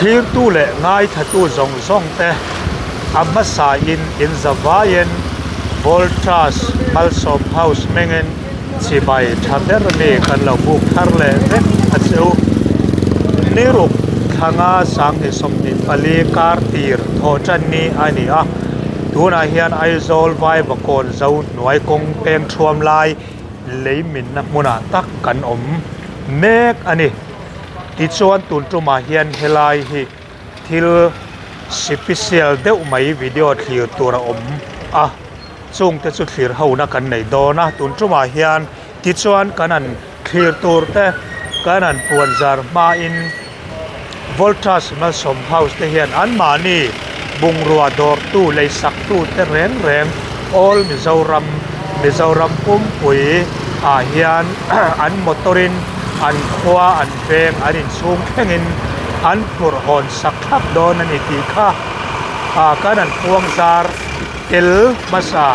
Thlirtu leh ngaithlatu zawng zawng te a hmasain in zavaiin Voltas Malsawm House hmingin chibai tha ber mi kan lo buk thar leh vek a che u. Ni ruk thlanga 2024 kar tir thawh tan ni a ni a, tunah hian Aizawl Vaivakawn zo hnuai kawng peng thuam lai lei minna hmunah tak kan awm mek a ni. Tichuan tun tumah hian helai hi thil sipisial deuh mai video thlir tur a awm a, chungte chu thlir hona kan nei dawn a, tun tumah hian tichuan kan han thlir tur te kan han puan zar hmain Voltas Malsawm House te hian anmahni bungrua dawrtu leisaktu te reng reng All Mizoram Mizoram pumpui ah hian an motor in an khua an veng an inchhung thlengin an phurh hawn sak thlap dawn a ni tih kha ah kan an puang zar tel hmasa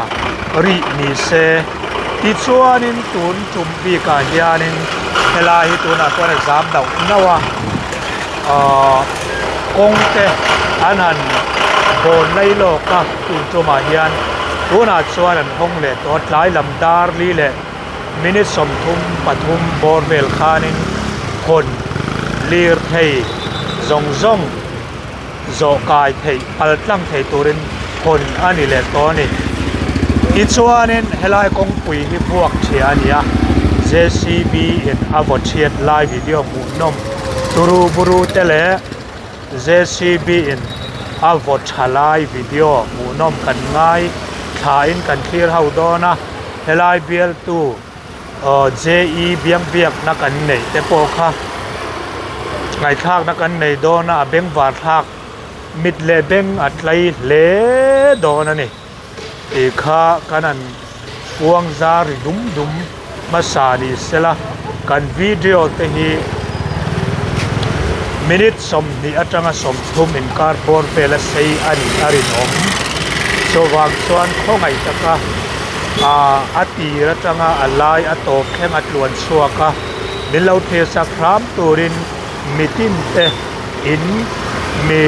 rih ni se. Tichuanin tun tum bikah hianin helai hi tunah chuan a zam nauh nauh a ahh kawng te an han bawn lai lawk a tun tumah hian tunah chuan an hawng leh tawh a tlai lam dar li leh minute 33 bawr vel khanin hawn lirthei zawng zawng. zawh kai theih pal tlang thei turin hawn a ni leh tawh a ni. Tichuanin helai kawngpui hi vuak chhia a ni a, JCB in a vaw chhiat lai video hmuhnawm turu buru te leh JCB in a vaw tha lai video hmuhnawm kan ngai thlain kan thlir ho dawn a, helai bialtu Aw JE biangbiakna kan neih te pawh kha ngaihthlakna kan nei dawn a, a bengvar thlak mit leh beng a tlai hle dawn a ni tih kha kan han uang zar ri dum dum hmasa ni sela kan video te hi minute 20 atanga 30 inkar bawr vela sei a nih a rinawm chuvang chuan khawngaih taka. Aaa a tir atanga a lai a tawp thleng a tluan chhuak a, min lo thlir sak hram turin mitin te in mi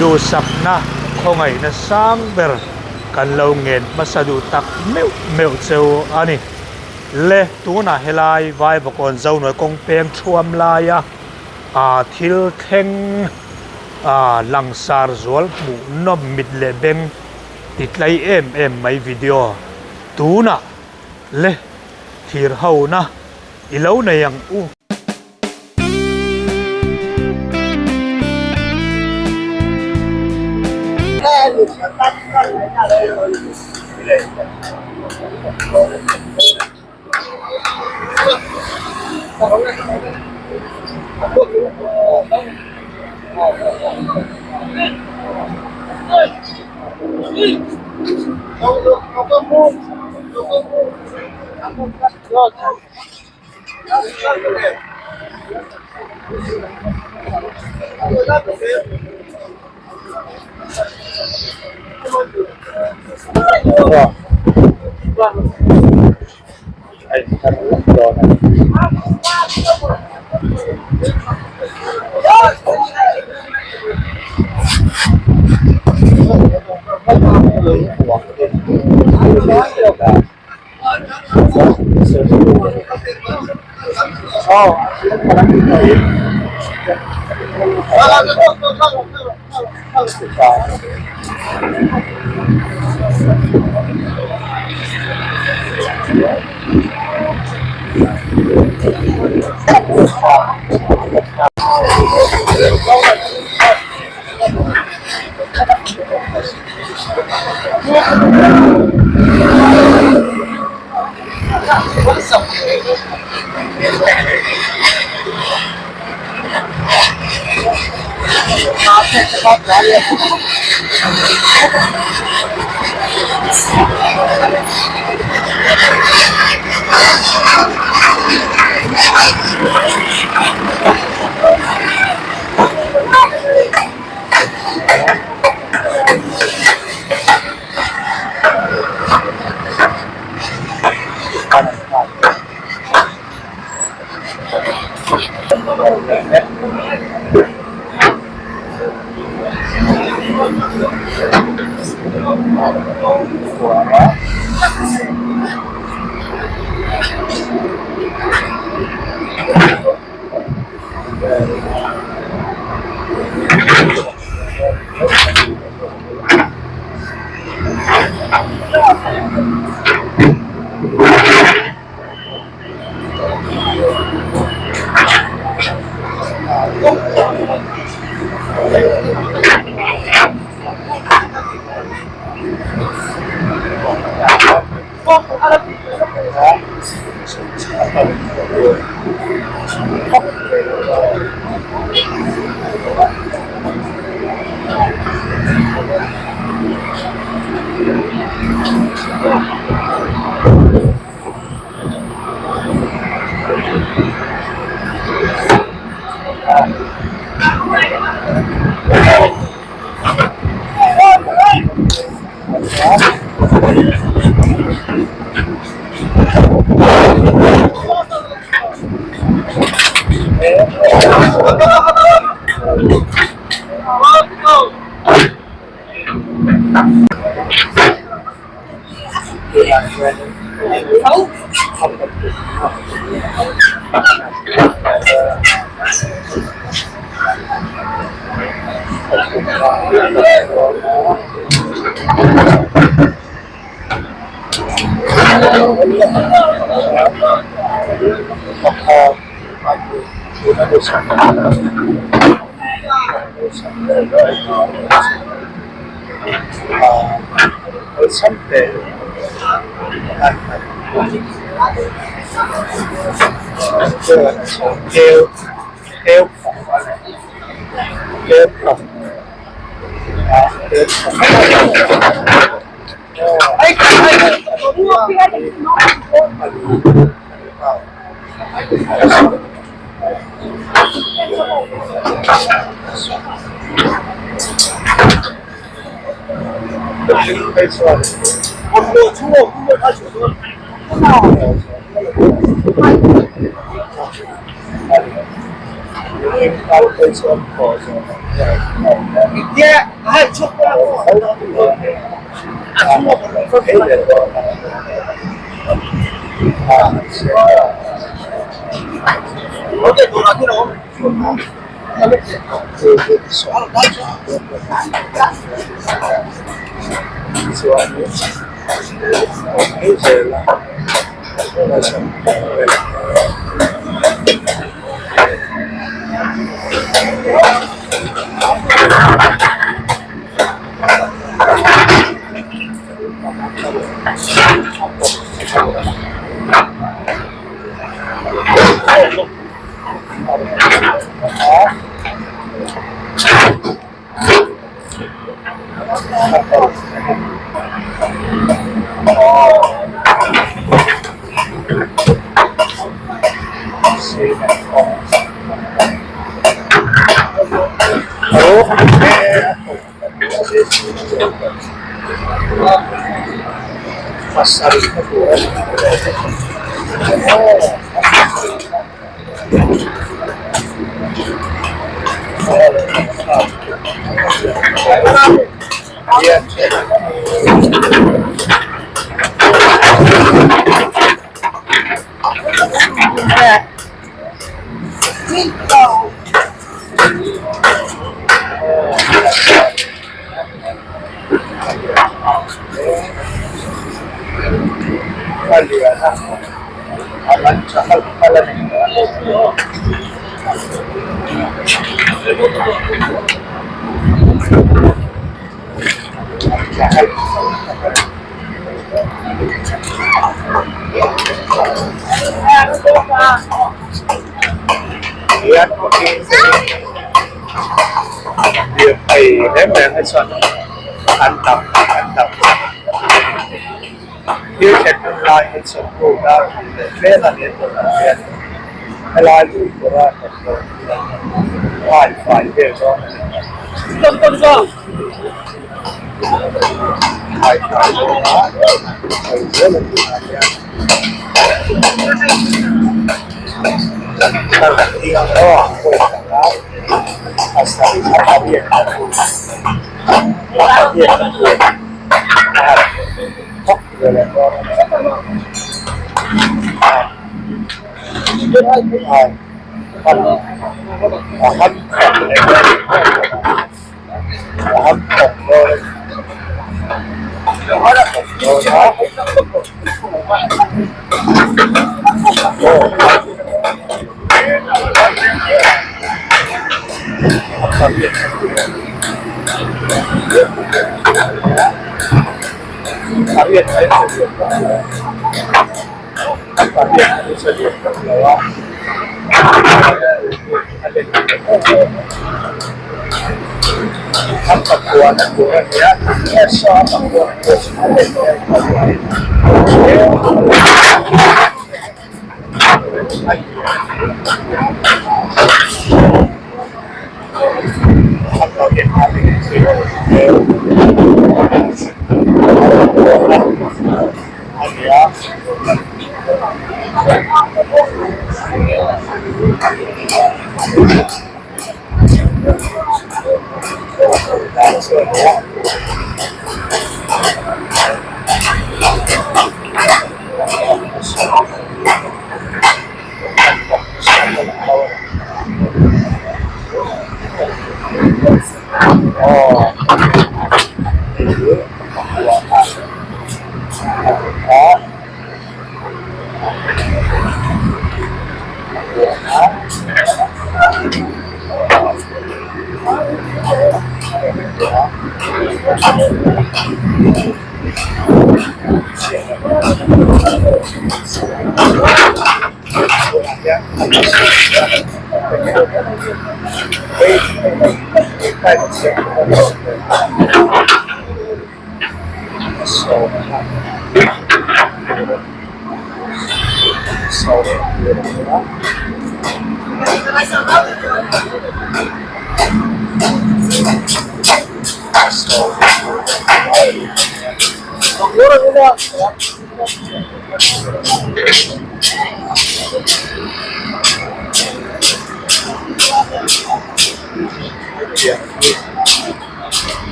duhsakna khawngaihna sang ber kan lo ngen hmasa duh tak meuh meuh cheu a ni. Le tunah helai Vaivakawn Zonuai kawng peng thuam laia aa thil thleng aa langsar zual hmuhnawm mit leh beng Ti tlai em em mai video tunah le thlir ho na i lo nei ang u.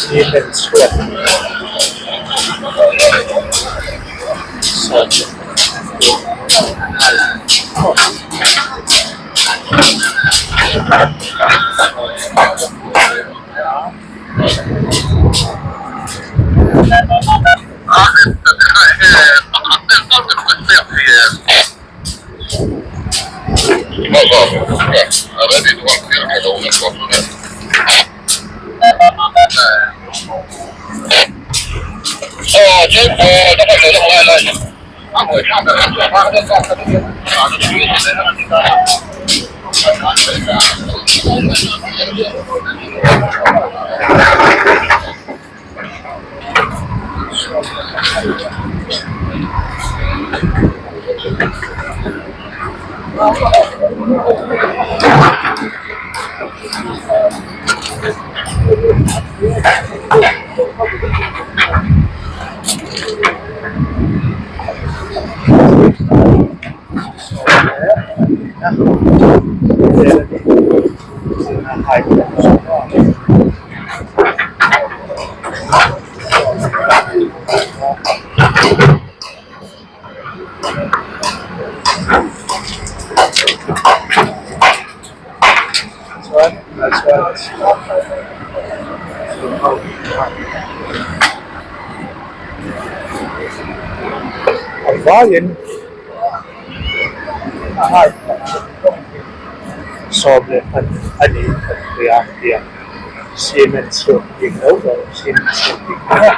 Cement chhuat a vaiin 12 a ni kan hria tiang cement chhuat bik lo lo cement chhuat bik a.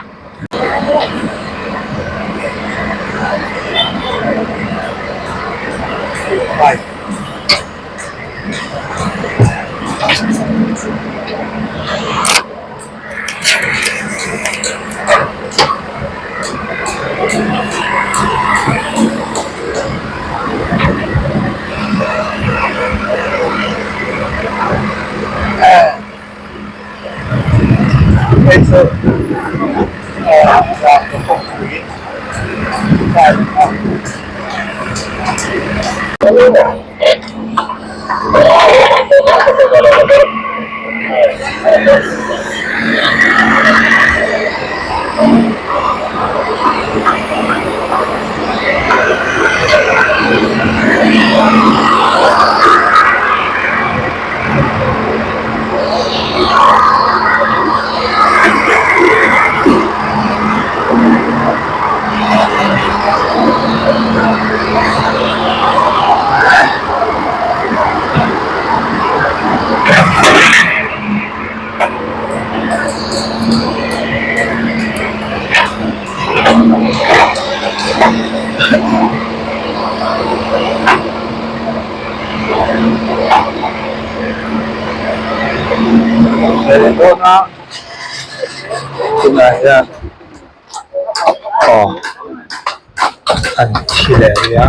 Hei chu rangva kawngpui tile a. Tunah hian aw an thi leh rih a.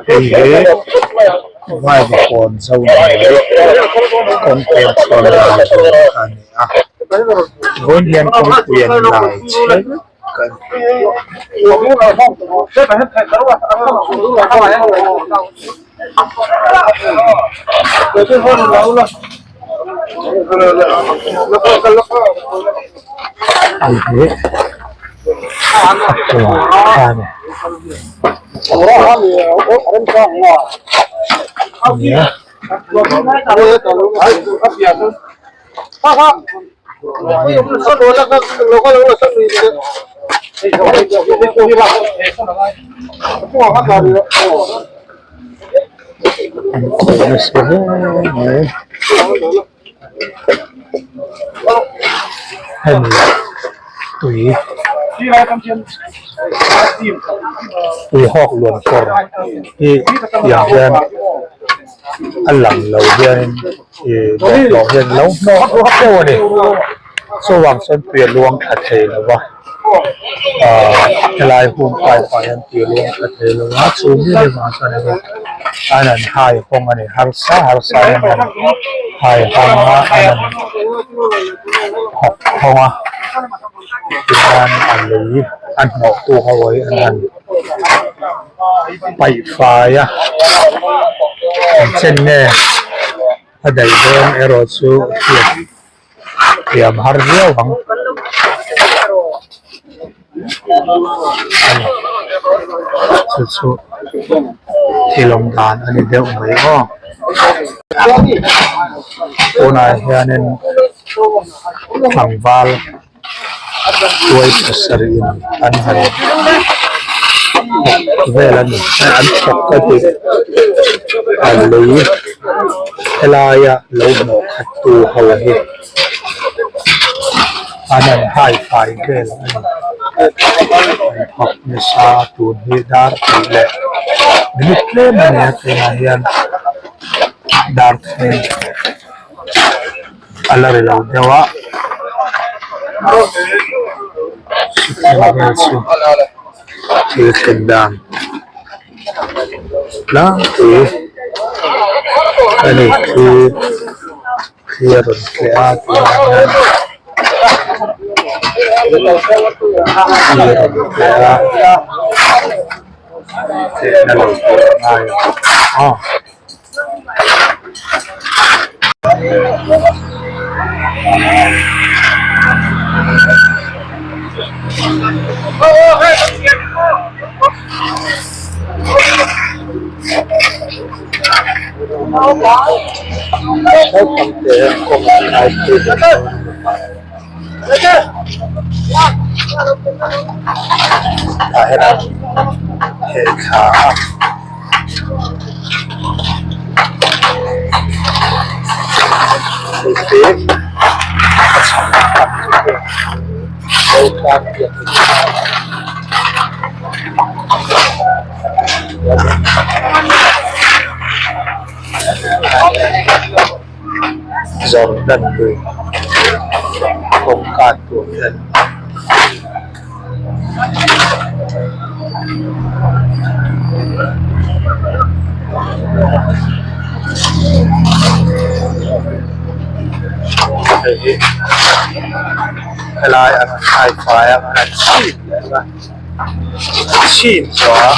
Hei hi Vaivakawn Zohnuai kawng peng chhuan lai tur a ni a vawiin hian kawngpui an lai chhe kan Hei hi a kua a ni. Nia. An khawi nasa hle mai. Hemi tui tui hawk luan kawr hi tiang hian a lang lo hianin ih bawlhhlawh hian lo hnawk deuh a ni chuvang chuan tui a luang thla thei lo va ah helai hung pipe ah hian tui a luang thla thei lo va chu mi vang chuan hei an han hai hawng a ni harsa harsa in an han hai hawng a an han thawk hawng a tihian a lei a hnawh tu ho hi an han paih fai a eng chen nge a daih dawn erawh chu hriat thiam har viau ang a ni chu chu thil awm dan a ni deuh mai aw tunah hianin tlangval tuai pasarih in an han thawk vel a ni an thawk ka ti a lei helaia lo hnawh khat tu ho hi an han hai fai vel a ni an thawk nasa tun hi dar tih leh minute tlem a ni a tunah hian dar thleng a la ri lo deuh a chutiang vel chu thil thlen dan tlangpui a ni khi khi a rawn tleh a tunah hian khi a rawn tleh a tlehna lo tur a ngai ang aw. Naupang te hian kawng an kai phei ve dawn a ni tah hian an heh thla a. Jordan lui kawngka tur hian hei hi helai an hai fai a an chhin leh a chhin zawh a.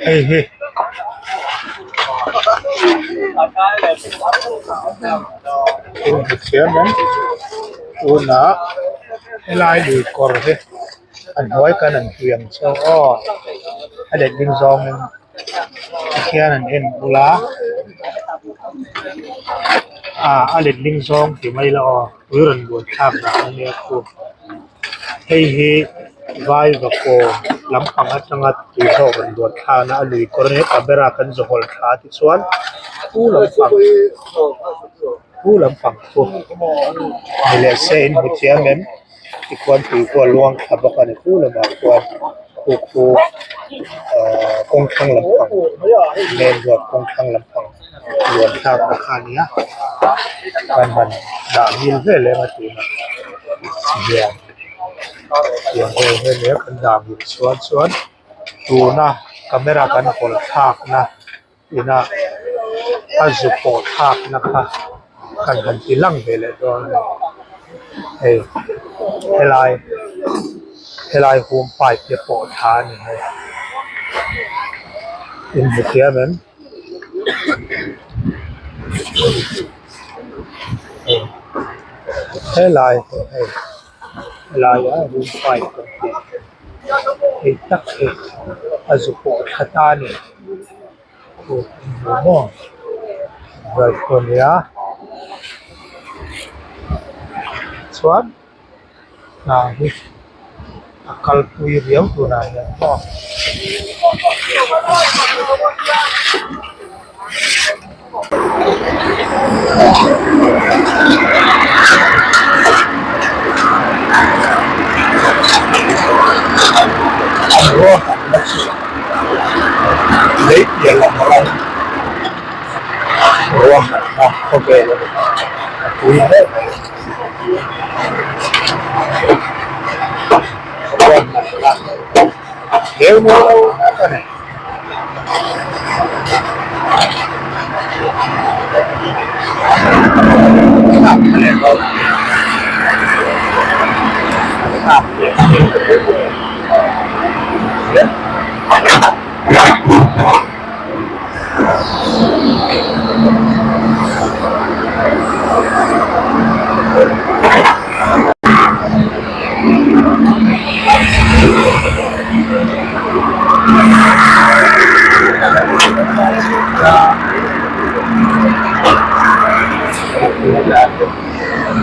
Hei hi in hmu thiam em tunah helai lui kawr hi. A hnuai kan han tui ang che aw a letling zawngin tikhian an en bula ah a letling zawng ti mai ila aw tui rawn luan thlak dan a nia khu hei hi vaivakawn lampang atanga tui zawk rawn luan thlakna a lui kawr a nia ta bera kan zawhawl thla tichuan khu lampang khu lampang khu ni leh se in hmu thiam em. Tikhuan tui pawh a luang thla bawk a ni khu lamah khuan khu khu ahh kawng thlang lampang main road kawng thlang lampang luan thlak na kha a ni a kan han dah ngil vel em a tunah hian tiang vel hi a ni a kan dah ngil chuan chuan tuna camera kan hawl thlak na inah a zu pawh thlak na kha kan han ti lang ve leh dawn a ni hei helai helai hum pipe te pawh thla a ni hei in hmu thiam em helai hei helai a hum pipe kan tih hei tak hi a zu pawh thla ta a ni. Chuan hna hi a kalpui riau tunah hian maw. An ruahmanna chu lei piah lam ram ruahmanna khawvel a ni a pui hle mai. Ruahmanna heu nual lo tak a ni.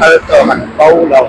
Kal tawh an bo lo.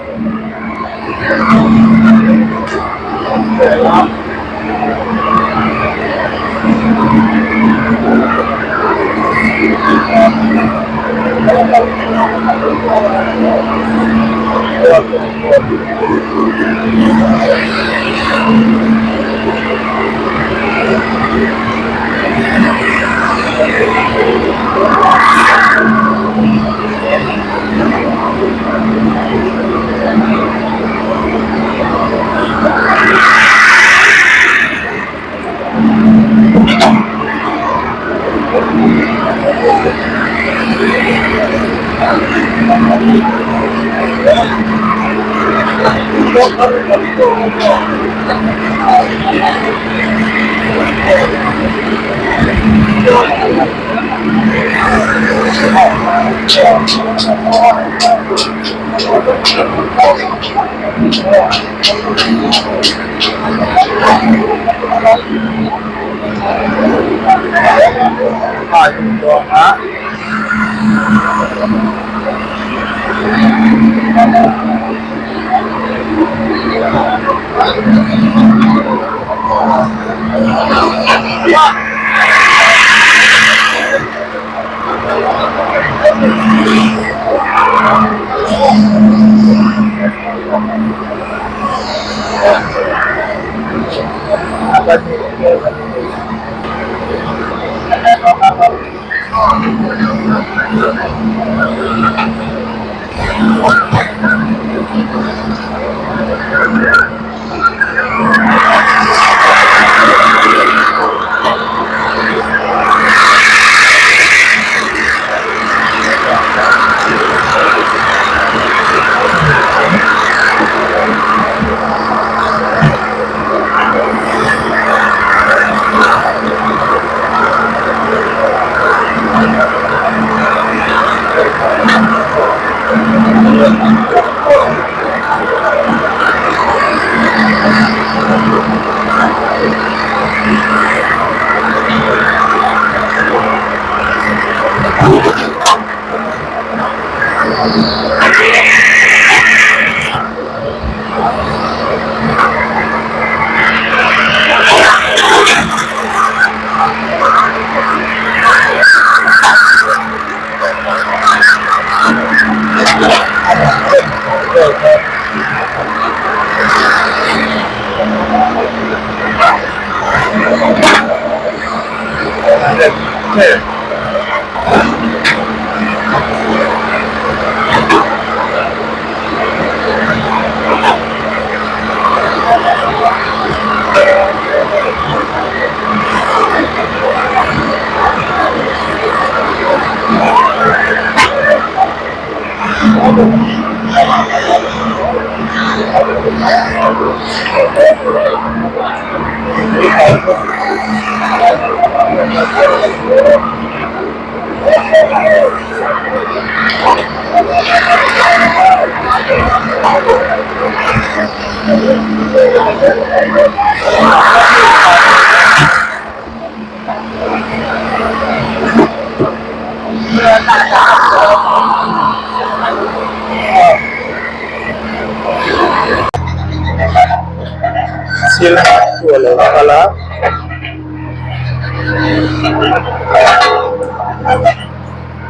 Thil chu a lo kal a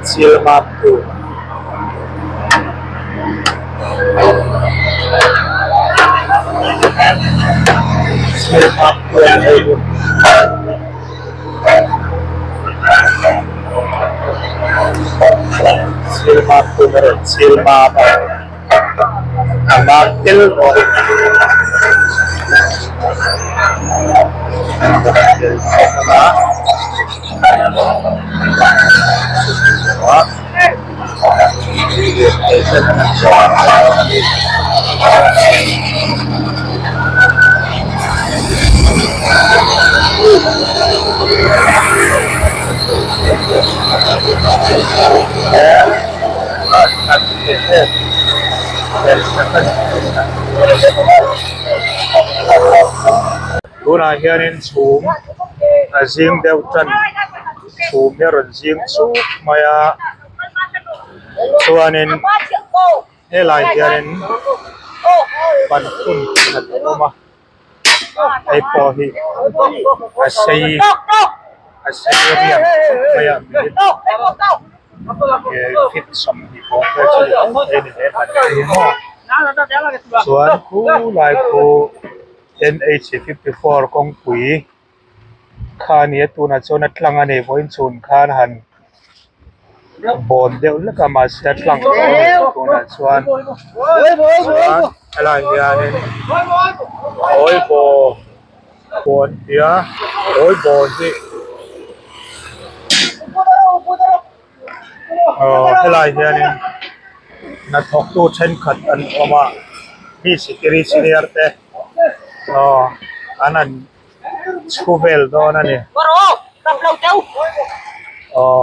thil map tu. Thil map tu a ni hei. Thil map tu na rawn thil map a a map tel bawk. Tunah hianin chhum a zing deuh tan chhum hi a rawn zing chuk mai a chuanin helai hianin ban phun khat a awm a hei pawh hi a sei a sei riang khawp mai a minute feet 20 pawh vel chu ni mai thei a ni he ban hi maw chuan khulai khu N_H 54 kawngpui kha a ni a tunah chuan a tlang a ni vawiin chhun khan han bawn deuh hlek a mahse a tlang tawh a ni tunah chuan chuan helaiah hianin awibaw pawh an ti a awibaw hi aw helaiah hianin hnathawktu thenkhat an awm a mi sikiri chhiar te aw an han chhu vel dawn a ni aw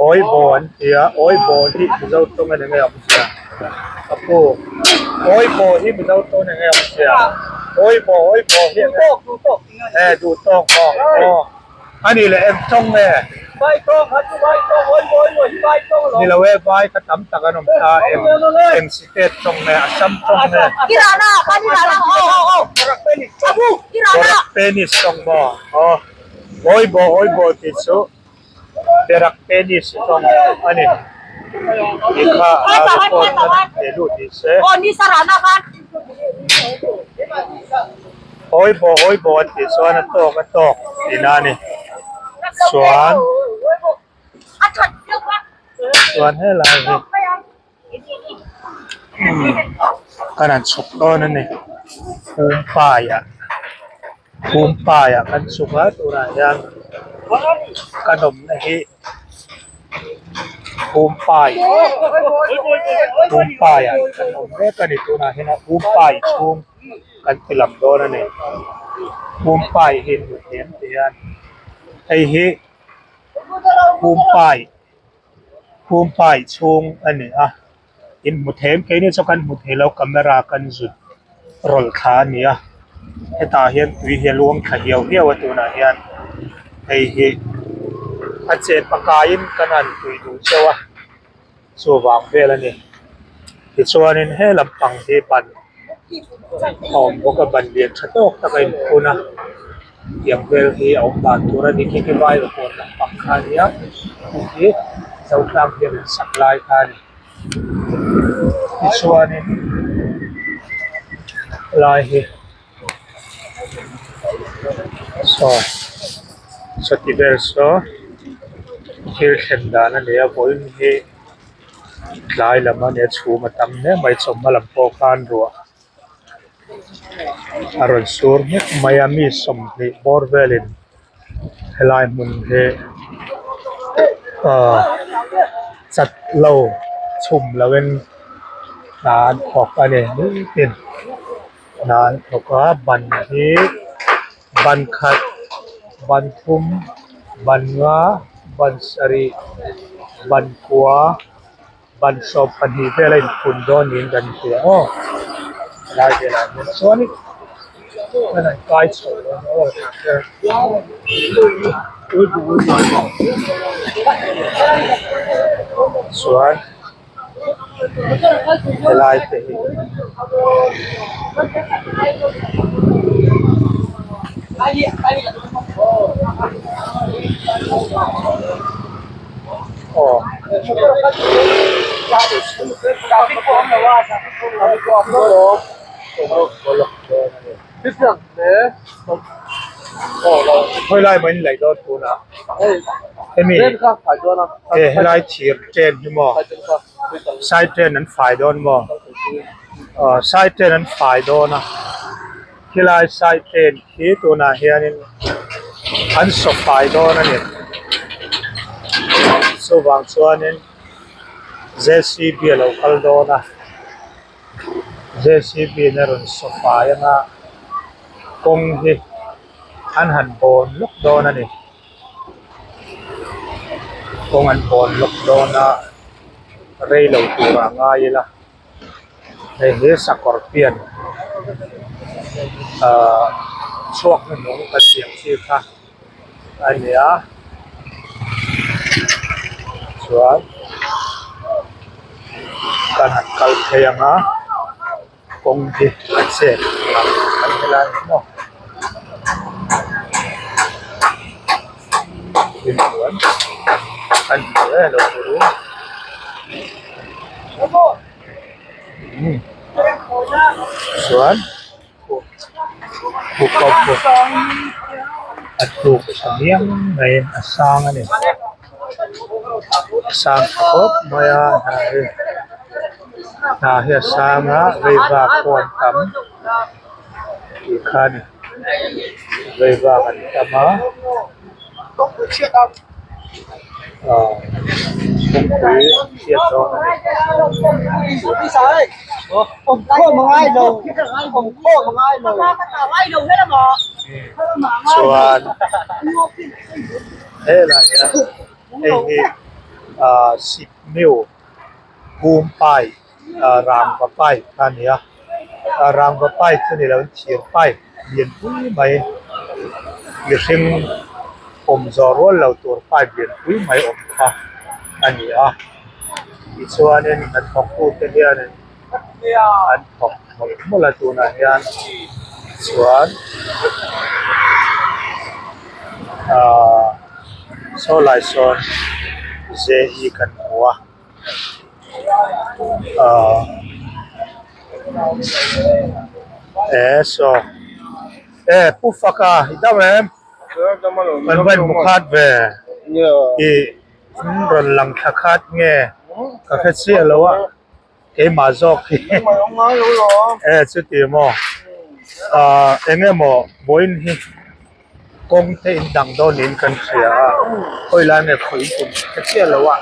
awibaw an ti a awibaw hi mizo tawng a ni ngei awm sia ka pu awibaw hi mizo tawng a ni ngei awm sia awibaw awibaw hi e duh tawk maw aw. A nih leh eng tawng nge? Ni lo e, vai kha tam tak an awm ta eng eng state tawng nge, Assam tawng nge? Borak penis tawng maw? Aw, awi baw awi baw tih chu Berak penis tawng a ni. Tih kha a record a ni lut ni se. Hawi baw hawi baw an tih chuan a tawk a tawk tihna a ni chuan chuan helai hi kan han chhuk dawn a ni phum paiah phum paiah kan chhuk a tunah hian kan awmna hi. Pumpai Pumpai ah kan awm mek a ni tunah hian Pumpai chhung kan ti lang dawn a ni Pumpai hi hmu thiam tih hian hei hi Pumpai Pumpai chhung a ni a in hmu them keini chu kan hmu thei lo camera kan zut rawlh thla a ni a hetah hian tui hi a luang thla hiau hiau a tunah hian hei hi a chet pakaiin kan han tui duh chauh a chuvang vel a ni tichuanin he lampang hi ban a awm bawk a ban lian tha tawk tak a inphun a tiang vel hi a awm dan tur a ni khi khi vai kawn lampang kha a nia khi khi zotlang hian an sak lai kha a ni. Tichuanin lai hi saw. Sawti vel saw thil thlen dan a ni a vawiin hi tlai lam a nia chhum a tam hle mai chawhma lam pawh khan ruah a rawn sur hmuk mai a mi 20 bawr velin helai hmun hi ahh chat lo chhum loin hna an thawk a ni nitin hna an thawk a ban hi ban khat ban thum ban nga ban sarih ban kua ban 12 vel a inphun dawn niin kan hria aw helai velah hian chuanin an han kai chho dawn aw chuan helai te hi aw. Khawilai mai in laih dawn tunah hemi helai thir train hi maw side train an fai dawn maw aw side train an fai dawn a khilai side train khi tunah hianin an saw fai dawn a ni chuvang chuanin J C B a lo kal dawn a. J C B in a rawn saw fai anga kawng hi an han bawn lawk dawn a ni kawng an bawn lawk dawn a rei lo turah a ngai ila hei hi sakawr pian ahh chhuak hnuhnung ka siam chi kha a ni a chuan kan han kal phei ang a kawng hi a chet ang kan helai hi maw inhnuai an hmu e lo tur in chuan. A tuk tha miang mai a sang a ni a sang tha khawp mai a hna hi hna hi a sang a veivak pawh an tam tih kha a ni veivak an tam a ah kawngpui an chhiat dawn a ni. Chuan helai hian hei hi ah sikmiu hum pipe ah rangva pipe a ni a ah rangva pipe chu ni lo in thir pipe lianpui mai mihring awm zawh rual lo tur pipe lianpui mai awm kha a ni a tichuanin hnathawktute hianin an thawk mawlh mawlh a tunah hian chuan ahh saw lai sawn ze hi kan hmu a ahh e saw e pu faka i dam em kan va inhmu khat ve ih rawn lang thla khat nge ka hre chiah lo a. Keimah zawk hi e chuti maw ah eng emaw vawiin hi kawng te in dang dawn niin kan hria a khawi lai nge khawi in tum hre chiah lo a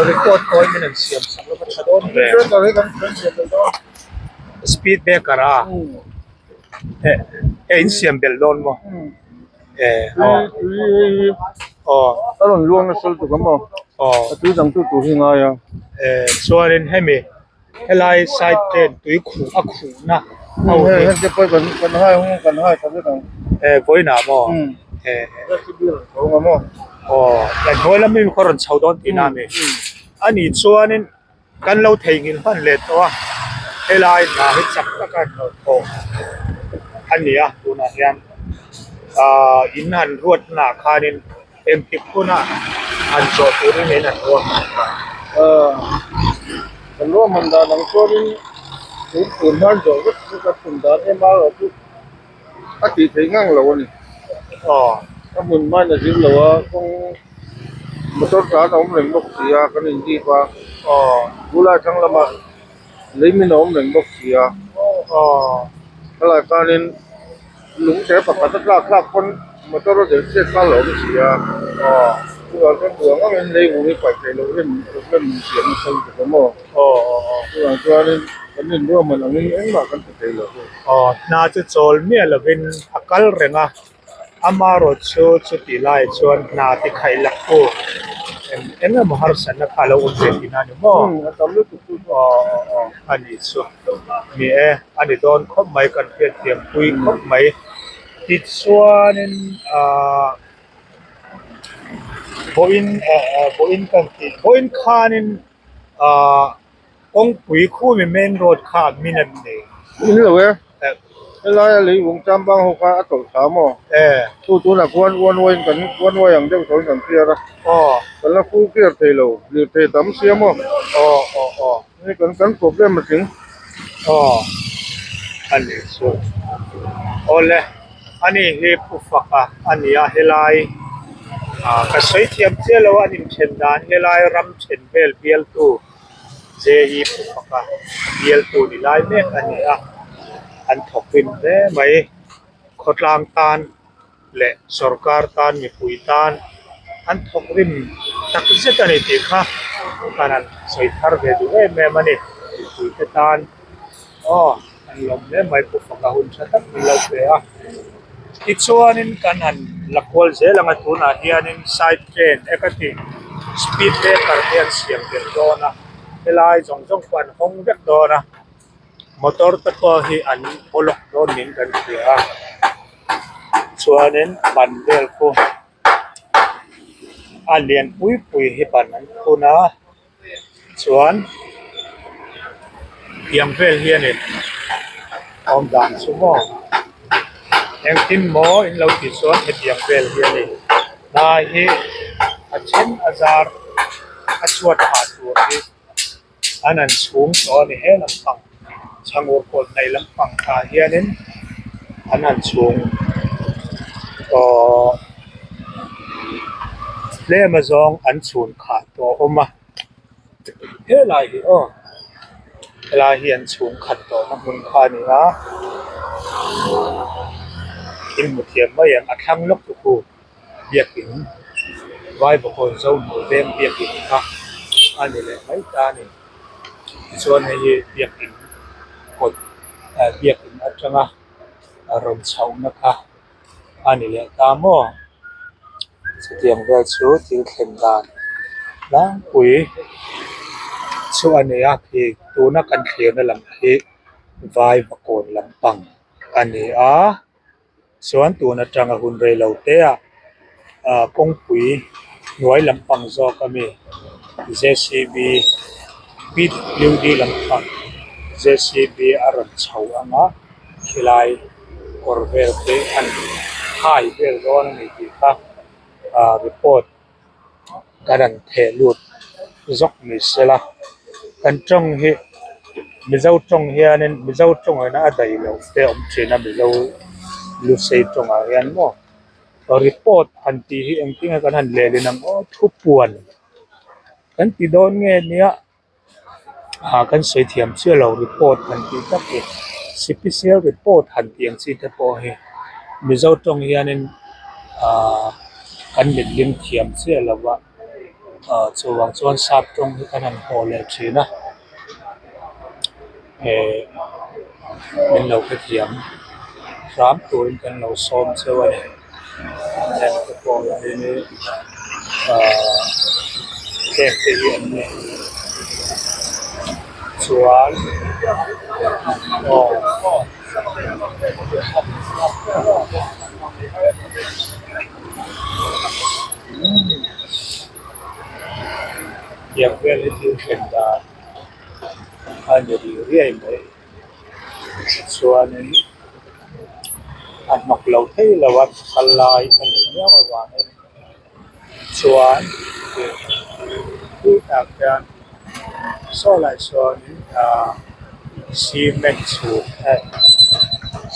record pawh in an siam sak lova tha dawn ve speed breaker a e in siam belh dawn maw e aw aw a rawn luang nasa lutuk ang maw aw a tui dang tu tur hi ngai a e chuanin hemi helai side ten tui khuh a khuhna ho hi heng te pawh kan kan hai hung kan hai tha vek ang e vawiinah maw e maw aw kan hnuai lam hi khaw rawn chho dawn tihna a ni ani chuanin Kan lo theihnghilh hman leh tawh a, helai hna hi chak taka hnawhthawh a ni a tunah hian ahh in han ruat naah khanin engtik huna han zawh turin in han ruat Ahh kan ruahman dan ang chuanin tun tun hian zawh vek chu kan tum dan em a erawh chu a tih theih ngang lo a ni. Aw. A hmun hmain a zir lo a kawng motor tlan a awm reng bawk si a kan in dip a bulai thlang lamah lei min a awm reng bawk si a helai khanin lung te pakhat a tlak thlak pawn motor a delh chhiat kha a awm si a chuvang chuan duh ang angin lei vung hi paih theih loh rem problem min siam nasa lutuk a maw chuvang chuanin kan inruahman angin engmah kan ti thei lo. Aw hna chu chawl miah lovin a kal reng a. Amarawh chu chutih laiah chuan hna ti khaih lak tu eng eng emaw harsatna kha a lo awm ve thin a ni maw? Aw aw a nih chu ni e a ni dawn khawp mai kan hriatthiam pui khawp mai tichuanin ahh vawiin eh vawiin kan tih vawiin khanin ahh. Kawngpui khumi main road kha min an nei. In lo e. Helaia leivung chambang ho kha a tawlh thla maw? E. Chu tunah khuan one way in kan one way ang deuh tho in kan clear a. Aw. Kan la full clear thei lo, lirthei tam sia maw? Aw aw aw. Hei kan kan problem a tling. Aw. A nih chu. Awle. Ani hi Pu Faka a ni a, helai ah ka sawi thiam chiah lo a, an inthen dan helai ram then vel bialtu. JE Pu Faka bialtu ni lai mek a ni a, an thawk rim hle mai. Khawtlang tan leh sorkar tan mipui tan an thawk rim tak zet a ni tih kha kan han sawi thar ve duh em em a ni. Mipui te tan aw an lawm hle mai Pu Faka hun tha tak min lo pe a. Tichuanin kan han la kual zel ang a tunah hianin side train e ka ti speed breaker te an siam belh dawn a helai zawng zawng pawh an hawng vek dawn a motor te pawh hi an block dawn niin kan hria a chuanin ban vel khu a lian pui pui hi ban an phun a chuan tiang vel hianin awm dan chu maw engtin maw in lo tih chuan hetiang vel hi a ni hnai hi a then a zar a chhuat phah tur hi an han chhung tawh a ni he lampang chhangur kawt nei lampang ah hianin an han chhung tawh tlem azawng an chhun khah tawh a awm a helai hi aw helai hi an chhung khat tawh na hmun kha a ni a thil hmu thiam mai ang a thlang lawk chu khu biakin Vaivakawn Zohnu veng biakin kha a ni leh mai ta a ni tichuan hei hi biakin kawt biakin atanga rawn chhohna kha a ni leh ta maw chutiang vel chu thil thlen dan tlangpui chu a ni a khi tuna kan thlirna lam hi Vaivakawn lampang a ni a. Chuan tun atanga hun rei lo te ah ah kawngpui hnuai lampang zawk a mi JCB PWD lampang JCB a rawn chho ang a khilai kawr vel te an hai vel dawn a ni tih kha ah report kan han theh lut zawk ni sela kan tawng hi mizo tawng hianin mizo tawngah a daih loh te a awm thin a mizo lusei tawngah hian maw report han tih hi engtin nge kan han lelin ang aw thupuan kan ti dawn nge nia. Ah kan sawi thiam chiah lo report han tih tak hi sipisial report han tih ang chi te pawh hi mizo tawng hianin ah kan letling thiam chiah lo a ah chuvang chuan sap tawng hi kan han haw leh thin a eh min lo hrethiam hram turin kan lo sawm cheu a ni. Heng te pawh hi ahh heng te hi an ni chuan aw tiang vel hi thil thlen dan a ni ri riai mai. Chuanin a hnawk lo thei lo a kal lai a nih miau avangin chuan tah khian saw lai sawnin ahh cement chhut eh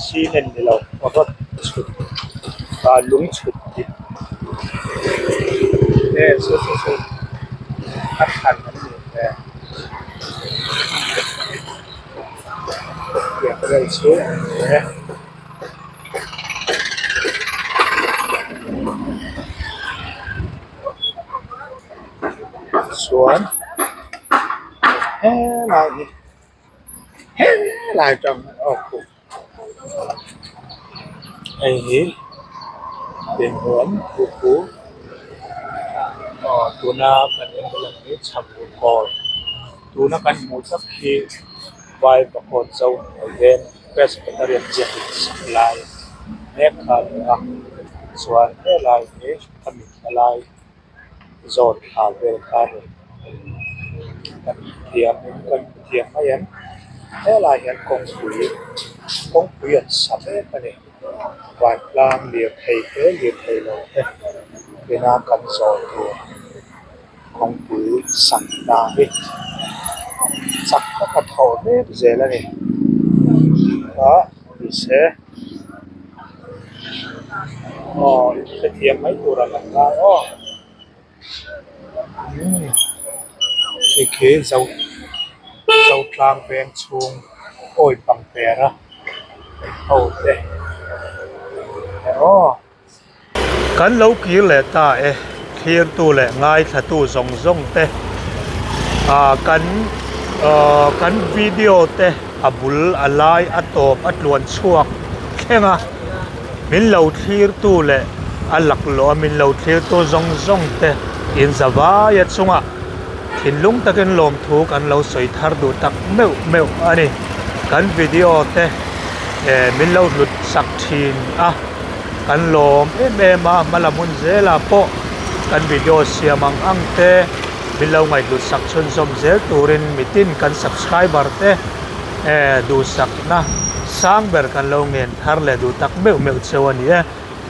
cement ni lo rod chhut ah lung chhut tih. Nge chu chu chu a thlan an nih hmel tiang vel chu a ni e. Chuan helai hi helai tang aw khu hei hi inhuam khu khu aw tuna kan en lang hi chhak kawl tuna kan hmuh tak hi Vaivakawn zo hnuai veng Presbyterian biakin sak lai mek kha a ni a chuan helai hi a mitna lai zawn thla vel kha a ni kan thiam in kan hmu thiam mai em helai hian kawngpui kawngpui an sa mek a ni vantlang lirthei te lirthei lo te ina kan zawh tur kawngpui sak hna hi chak taka thawh mek zel a ni a ni se. Aw hrethiam mai tur ang an ngai aw umm khi khi zo zo tlang veng chhung awi pang per a ho te aw. Kan lo kir leh ta e thlirtu leh ngaithlatu zawng zawng te ah kan ah kan video te a bul a lai a tawp a tluan chhuak thleng a min lo thlirtu leh a laklawh a min lo thlirtu zawng zawng te in za vai a chungah thinlung takin lawmthu kan lo sawi thar duh tak meuh meuh a ni kan video te eh min lo hlut sak thin a. Kan lawm em em a hma lam hun zelah pawh kan video siam ang ang te min lo ngaihhlut sak chhunzawm zel turin mitin kan subscriber te eh duhsakna sang ber kan lo ngen thar leh duh tak meuh meuh cheu a ni e.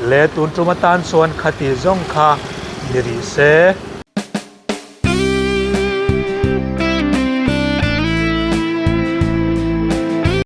Le tun tum atan chuan khati zawng kha ni rih se.